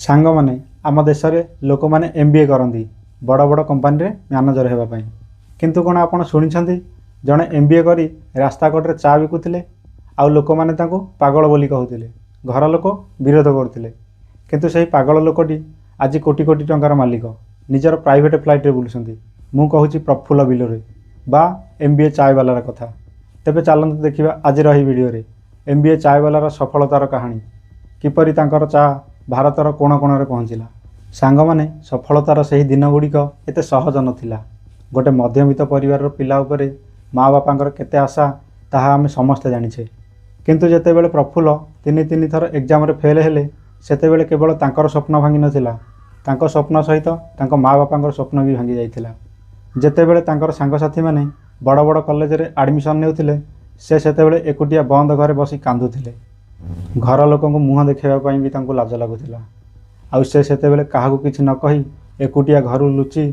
ସାଙ୍ଗମାନେ, ଆମ ଦେଶରେ ଲୋକମାନେ ଏମବିଏ କରନ୍ତି ବଡ଼ ବଡ଼ କମ୍ପାନୀରେ ମ୍ୟାନେଜର ହେବା ପାଇଁ। କିନ୍ତୁ କ'ଣ ଆପଣ ଶୁଣିଛନ୍ତି, ଜଣେ ଏମବିଏ କରି ରାସ୍ତା କଡ଼ରେ ଚା ବିକୁଥିଲେ ଆଉ ଲୋକମାନେ ତାଙ୍କୁ ପାଗଳ ବୋଲି କହୁଥିଲେ, ଘର ଲୋକ ବିରୋଧ କରୁଥିଲେ। କିନ୍ତୁ ସେହି ପାଗଳ ଲୋକଟି ଆଜି କୋଟି କୋଟି ଟଙ୍କାର ମାଲିକ, ନିଜର ପ୍ରାଇଭେଟ୍ ଫ୍ଲାଇଟ୍ରେ ବୁଲୁଛନ୍ତି। ମୁଁ କହୁଛି ପ୍ରଫୁଲ୍ଲ ବିଲୋରେ ବା ଏମବିଏ ଚାଏବାଲାର କଥା। ତେବେ ଚାଲନ୍ତୁ ଦେଖିବା ଆଜିର ଏହି ଭିଡ଼ିଓରେ ଏମବିଏ ଚାଏବାଲାର ସଫଳତାର କାହାଣୀ, କିପରି ତାଙ୍କର ଚା ଭାରତର କୋଣ କୋଣରେ ପହଞ୍ଚିଲା। ସାଙ୍ଗମାନେ, ସଫଳତାର ସେହି ଦିନଗୁଡ଼ିକ ଏତେ ସହଜ ନଥିଲା। ଗୋଟେ ମଧ୍ୟବିତ୍ତ ପରିବାରର ପିଲା ଉପରେ ମା ବାପାଙ୍କର କେତେ ଆଶା, ତାହା ଆମେ ସମସ୍ତେ ଜାଣିଛେ। କିନ୍ତୁ ଯେତେବେଳେ ପ୍ରଫୁଲ୍ଲ ତିନି ତିନି ଥର ଏକ୍ଜାମରେ ଫେଲ୍ ହେଲେ, ସେତେବେଳେ କେବଳ ତାଙ୍କର ସ୍ୱପ୍ନ ଭାଙ୍ଗିନଥିଲା, ତାଙ୍କ ସ୍ୱପ୍ନ ସହିତ ତାଙ୍କ ମା ବାପାଙ୍କର ସ୍ୱପ୍ନ ବି ଭାଙ୍ଗି ଯାଇଥିଲା। ଯେତେବେଳେ ତାଙ୍କର ସାଙ୍ଗସାଥିମାନେ ବଡ଼ ବଡ଼ କଲେଜରେ ଆଡ଼ମିସନ୍ ନେଉଥିଲେ, ସେ ସେତେବେଳେ ଏକୁଟିଆ ବନ୍ଦ ଘରେ ବସି କାନ୍ଦୁଥିଲେ। ଘର ଲୋକଙ୍କୁ ମୁହଁ ଦେଖାଇବା ପାଇଁ ବି ତାଙ୍କୁ ଲାଜ ଲାଗୁଥିଲା। ଆଉ ସେ ସେତେବେଳେ କାହାକୁ କିଛି ନ କହି ଏକୁଟିଆ ଘରୁ ଲୁଚି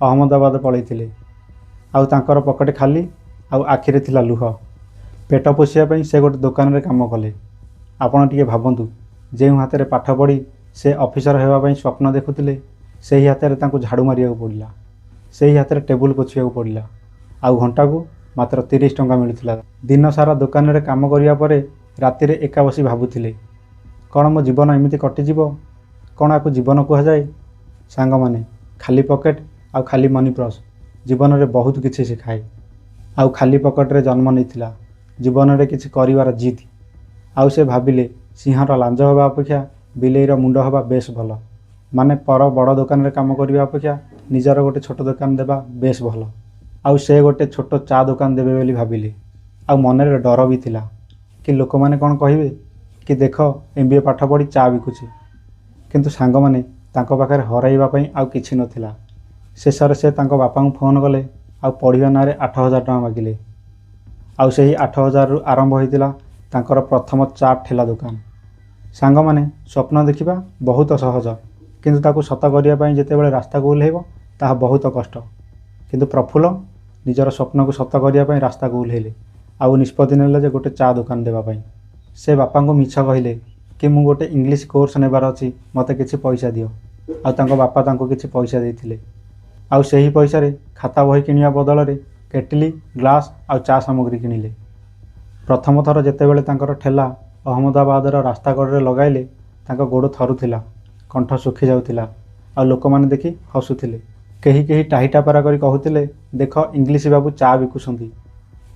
ଅହମ୍ମଦାବାଦ ପଳେଇଥିଲେ। ଆଉ ତାଙ୍କର ପକେଟ ଖାଲି ଆଉ ଆଖିରେ ଥିଲା ଲୁହ। ପେଟ ପୋଷିବା ପାଇଁ ସେ ଗୋଟେ ଦୋକାନରେ କାମ କଲେ। ଆପଣ ଟିକେ ଭାବନ୍ତୁ, ଯେଉଁ ହାତରେ ପାଠ ପଢ଼ି ସେ ଅଫିସର ହେବା ପାଇଁ ସ୍ୱପ୍ନ ଦେଖୁଥିଲେ, ସେହି ହାତରେ ତାଙ୍କୁ ଝାଡ଼ୁ ମାରିବାକୁ ପଡ଼ିଲା, ସେହି ହାତରେ ଟେବୁଲ ପୋଛିବାକୁ ପଡ଼ିଲା। ଆଉ ଘଣ୍ଟାକୁ ମାତ୍ର 30 ଟଙ୍କା ମିଳୁଥିଲା। ଦିନସାରା ଦୋକାନରେ କାମ କରିବା ପରେ ରାତିରେ ଏକା ବସି ଭାବୁଥିଲେ, କ'ଣ ମୋ ଜୀବନ ଏମିତି କଟିଯିବ? କ'ଣ ଆକୁ ଜୀବନ କୁହାଯାଏ? ସାଙ୍ଗମାନେ, ଖାଲି ପକେଟ ଆଉ ଖାଲି ମନି ପର୍ସ ଜୀବନରେ ବହୁତ କିଛି ଶିଖାଏ। ଆଉ ଖାଲି ପକେଟରେ ଜନ୍ମ ନେଇଥିଲା ଜୀବନରେ କିଛି କରିବାର ଜିଦ୍। ଆଉ ସେ ଭାବିଲେ, ସିଂହର ଲାଞ୍ଜ ହେବା ଅପେକ୍ଷା ବିଲେଇର ମୁଣ୍ଡ ହେବା ବେଶ ଭଲ। ମାନେ ପର ବଡ଼ ଦୋକାନରେ କାମ କରିବା ଅପେକ୍ଷା ନିଜର ଗୋଟେ ଛୋଟ ଦୋକାନ ଦେବା ବେଶ ଭଲ। ଆଉ ସେ ଗୋଟେ ଛୋଟ ଚା ଦୋକାନ ଦେବେ ବୋଲି ଭାବିଲେ। ଆଉ ମନରେ ଡର ବି ଥିଲା କି ଲୋକମାନେ କ'ଣ କହିବେ କି ଦେଖ, ଏମବିଏ ପାଠ ପଢ଼ି ଚା ବିକୁଛି। କିନ୍ତୁ ସାଙ୍ଗମାନେ, ତାଙ୍କ ପାଖରେ ହରାଇବା ପାଇଁ ଆଉ କିଛି ନଥିଲା। ଶେଷରେ ସେ ତାଙ୍କ ବାପାଙ୍କୁ ଫୋନ୍ କଲେ ଆଉ ପଢ଼ିବା ନାଁରେ 8000 ଟଙ୍କା ମାଗିଲେ। ଆଉ ସେହି 8000ରୁ ଆରମ୍ଭ ହୋଇଥିଲା ତାଙ୍କର ପ୍ରଥମ ଚା ଠେଲା ଦୋକାନ। ସାଙ୍ଗମାନେ, ସ୍ୱପ୍ନ ଦେଖିବା ବହୁତ ସହଜ, କିନ୍ତୁ ତାକୁ ସତ କରିବା ପାଇଁ ଯେତେବେଳେ ରାସ୍ତାକୁ ଓହ୍ଲାଇବ, ତାହା ବହୁତ କଷ୍ଟ। କିନ୍ତୁ ପ୍ରଫୁଲ୍ଲ ନିଜର ସ୍ୱପ୍ନକୁ ସତ କରିବା ପାଇଁ ରାସ୍ତାକୁ ଓହ୍ଲାଇଲେ ଆଉ ନିଷ୍ପତ୍ତି ନେଲେ ଯେ ଗୋଟେ ଚା ଦୋକାନ ଦେବା ପାଇଁ। ସେ ବାପାଙ୍କୁ ମିଛ କହିଲେ କି ମୁଁ ଗୋଟେ ଇଂଲିଶ କୋର୍ସ ନେବାର ଅଛି, ମୋତେ କିଛି ପଇସା ଦିଅ। ଆଉ ତାଙ୍କ ବାପା ତାଙ୍କୁ କିଛି ପଇସା ଦେଇଥିଲେ। ଆଉ ସେହି ପଇସାରେ ଖାତା ବହି କିଣିବା ବଦଳରେ କେଟିଲି, ଗ୍ଲାସ୍ ଆଉ ଚା ସାମଗ୍ରୀ କିଣିଲେ। ପ୍ରଥମ ଥର ଯେତେବେଳେ ତାଙ୍କର ଠେଲା ଅହମ୍ମଦାବାଦର ରାସ୍ତା କଡ଼ରେ ଲଗାଇଲେ, ତାଙ୍କ ଗୋଡ଼ ଥରୁଥିଲା, କଣ୍ଠ ଶୁଖି ଯାଉଥିଲା ଆଉ ଲୋକମାନେ ଦେଖି ହସୁଥିଲେ। କେହି କେହି ଟାହି ଟାପରା କରି କହୁଥିଲେ, ଦେଖ, ଇଂଲିଶ ବାବୁ ଚା ବିକୁଛନ୍ତି।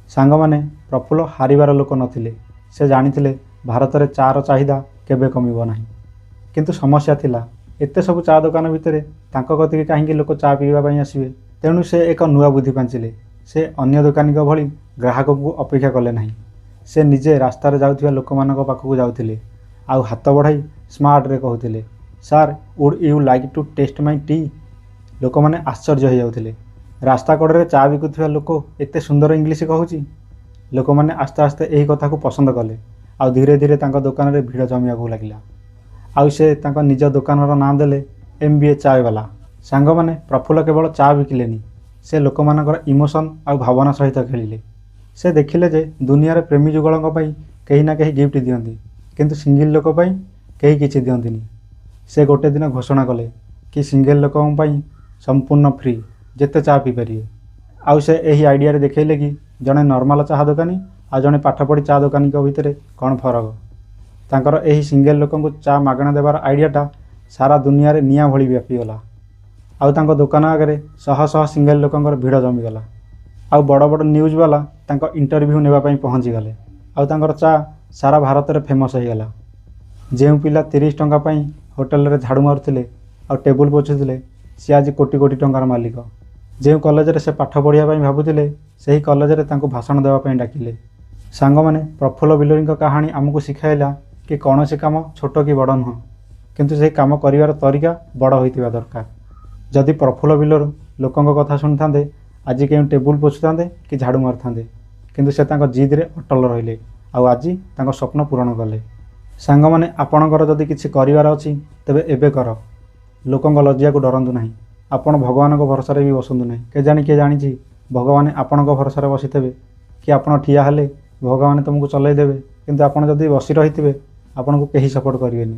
ସାଙ୍ଗମାନେ, ପ୍ରଫୁଲ୍ଲ ହାରିବାର ଲୋକ ନଥିଲେ। ସେ ଜାଣିଥିଲେ ଭାରତରେ ଚାର ଚାହିଦା କେବେ କମିବ ନାହିଁ। କିନ୍ତୁ ସମସ୍ୟା ଥିଲା, ଏତେ ସବୁ ଚା ଦୋକାନ ଭିତରେ ତାଙ୍କ କତିକି କାହିଁକି ଲୋକ ଚା ପିଇବା ପାଇଁ ଆସିବେ? ତେଣୁ ସେ ଏକ ନୂଆ ବୁଦ୍ଧି ପାଞ୍ଚିଲେ। ସେ ଅନ୍ୟ ଦୋକାନୀଙ୍କ ଭଳି ଗ୍ରାହକଙ୍କୁ ଅପେକ୍ଷା କଲେ ନାହିଁ। ସେ ନିଜେ ରାସ୍ତାରେ ଯାଉଥିବା ଲୋକମାନଙ୍କ ପାଖକୁ ଯାଉଥିଲେ ଆଉ ହାତ ବଢ଼ାଇ ସ୍ମାର୍ଟରେ କହୁଥିଲେ, "Sir, would you like to taste my tea?" ଲୋକମାନେ ଆଶ୍ଚର୍ଯ୍ୟ ହୋଇଯାଉଥିଲେ। ରାସ୍ତା କଡ଼ରେ ଚା ବିକୁଥିବା ଲୋକ ଏତେ ସୁନ୍ଦର ଇଂଲିଶ କହୁଛି! ଲୋକମାନେ ଆସ୍ତେ ଆସ୍ତେ ଏହି କଥାକୁ ପସନ୍ଦ କଲେ ଆଉ ଧୀରେ ଧୀରେ ତାଙ୍କ ଦୋକାନରେ ଭିଡ଼ ଜମିବାକୁ ଲାଗିଲା। ଆଉ ସେ ତାଙ୍କ ନିଜ ଦୋକାନର ନାଁ ଦେଲେ ଏମବିଏ ଚାଏବାଲା। ସାଙ୍ଗମାନେ, ପ୍ରଫୁଲ୍ଲ କେବଳ ଚା ବିକିଲେନି, ସେ ଲୋକମାନଙ୍କର ଇମୋସନ୍ ଆଉ ଭାବନା ସହିତ ଖେଳିଲେ। ସେ ଦେଖିଲେ ଯେ ଦୁନିଆରେ ପ୍ରେମୀ ଯୁଗଳଙ୍କ ପାଇଁ କେହି ନା କେହି ଗିଫ୍ଟ ଦିଅନ୍ତି, କିନ୍ତୁ ସିଙ୍ଗିଲ୍ ଲୋକ ପାଇଁ କେହି କିଛି ଦିଅନ୍ତିନି। ସେ ଗୋଟେ ଦିନ ଘୋଷଣା କଲେ କି ସିଙ୍ଗଲ୍ ଲୋକଙ୍କ ପାଇଁ ସମ୍ପୂର୍ଣ୍ଣ ଫ୍ରି, ଯେତେ ଚା ପିଇପାରିବେ। ଆଉ ସେ ଏହି ଆଇଡ଼ିଆରେ ଦେଖେଇଲେ କି ଜଣେ ନର୍ମାଲ ଚାହା ଦୋକାନୀ ଆଉ ଜଣେ ପାଠ ପଢ଼ି ଚା ଦୋକାନୀଙ୍କ ଭିତରେ କ'ଣ ଫରକ। ତାଙ୍କର ଏହି ସିଙ୍ଗଲ୍ ଲୋକଙ୍କୁ ଚା ମାଗଣା ଦେବାର ଆଇଡ଼ିଆଟା ସାରା ଦୁନିଆରେ ନିଆଁ ଭଳି ବ୍ୟାପିଗଲା। ଆଉ ତାଙ୍କ ଦୋକାନ ଆଗରେ ଶହ ଶହ ସିଙ୍ଗଲ୍ ଲୋକଙ୍କର ଭିଡ଼ ଜମିଗଲା। ଆଉ ବଡ଼ ବଡ଼ ନ୍ୟୁଜ୍ ବାଲା ତାଙ୍କ ଇଣ୍ଟରଭ୍ୟୁ ନେବା ପାଇଁ ପହଞ୍ଚିଗଲେ। ଆଉ ତାଙ୍କର ଚା ସାରା ଭାରତରେ ଫେମସ୍ ହୋଇଗଲା। ଯେଉଁ ପିଲା 30 ଟଙ୍କା ପାଇଁ ହୋଟେଲରେ ଝାଡ଼ୁ ମାରୁଥିଲେ ଆଉ ଟେବୁଲ ପୋଛୁଥିଲେ, ସିଏ ଆଜି କୋଟି କୋଟି ଟଙ୍କାର ମାଲିକ। ଯେଉଁ କଲେଜରେ ସେ ପାଠ ପଢ଼ିବା ପାଇଁ ଭାବୁଥିଲେ, ସେହି କଲେଜରେ ତାଙ୍କୁ ଭାଷଣ ଦେବା ପାଇଁ ଡାକିଲେ। ସାଙ୍ଗମାନେ, ପ୍ରଫୁଲ୍ଲ ବିଲୋରୀଙ୍କ କାହାଣୀ ଆମକୁ ଶିଖାଇଲା କି କୌଣସି କାମ ଛୋଟ କି ବଡ଼ ନୁହଁ, କିନ୍ତୁ ସେହି କାମ କରିବାର ତରିକା ବଡ଼ ହୋଇଥିବା ଦରକାର। ଯଦି ପ୍ରଫୁଲ୍ଲ ବିଲୋର ଲୋକଙ୍କ କଥା ଶୁଣିଥାନ୍ତେ, ଆଜି କେଉଁ ଟେବୁଲ ପୋଛୁଥାନ୍ତେ କି ଝାଡ଼ୁ ମାରୁଥାନ୍ତେ। କିନ୍ତୁ ସେ ତାଙ୍କ ଜିଦ୍ରେ ଅଟଳ ରହିଲେ ଆଉ ଆଜି ତାଙ୍କ ସ୍ୱପ୍ନ ପୂରଣ କଲେ। ସାଙ୍ଗମାନେ, ଆପଣଙ୍କର ଯଦି କିଛି କରିବାର ଅଛି, ତେବେ ଏବେ କର। ଲୋକଙ୍କ ଲଜ୍ଜାକୁ ଡରନ୍ତୁ ନାହିଁ। ଆପଣ ଭଗବାନଙ୍କ ଭରସାରେ ବି ବସନ୍ତୁ ନାହିଁ। କେଜାଣି, କିଏ ଜାଣିଛି, ଭଗବାନ ଆପଣଙ୍କ ଭରସାରେ ବସିଥିବେ କି ଆପଣ ଠିଆ ହେଲେ ଭଗବାନ ତୁମକୁ ଚଲେଇ ଦେବେ। କିନ୍ତୁ ଆପଣ ଯଦି ବସି ରହିଥିବେ, ଆପଣଙ୍କୁ କେହି ସପୋର୍ଟ କରିବେନି।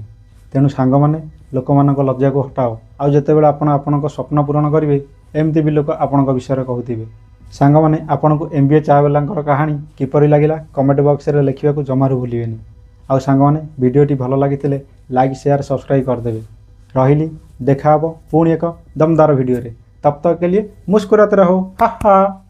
ତେଣୁ ସାଙ୍ଗମାନେ, ଲୋକମାନଙ୍କ ଲଜ୍ଜାକୁ ହଟାଅ। ଆଉ ଯେତେବେଳେ ଆପଣ ଆପଣଙ୍କ ସ୍ୱପ୍ନ ପୂରଣ କରିବେ, ଏମିତି ବି ଲୋକ ଆପଣଙ୍କ ବିଷୟରେ କହୁଥିବେ। ସାଙ୍ଗମାନେ, ଆପଣଙ୍କୁ ଏମବିଏ ଚା ବାଲାଙ୍କର କାହାଣୀ କିପରି ଲାଗିଲା, କମେଣ୍ଟ ବକ୍ସରେ ଲେଖିବାକୁ ଜମାରୁ ଭୁଲିବେନି। ଆଉ ସାଙ୍ଗମାନେ, ଭିଡ଼ିଓଟି ଭଲ ଲାଗିଥିଲେ ଲାଇକ୍, ସେୟାର, ସବସ୍କ୍ରାଇବ୍ କରିଦେବେ। ରହିଲି, ଦେଖା ହେବ ପୁଣି ଏକ ଦମଦାର ଭିଡ଼ିଓରେ। तब तक के लिए मुस्कुराते रहो। ହା ହା।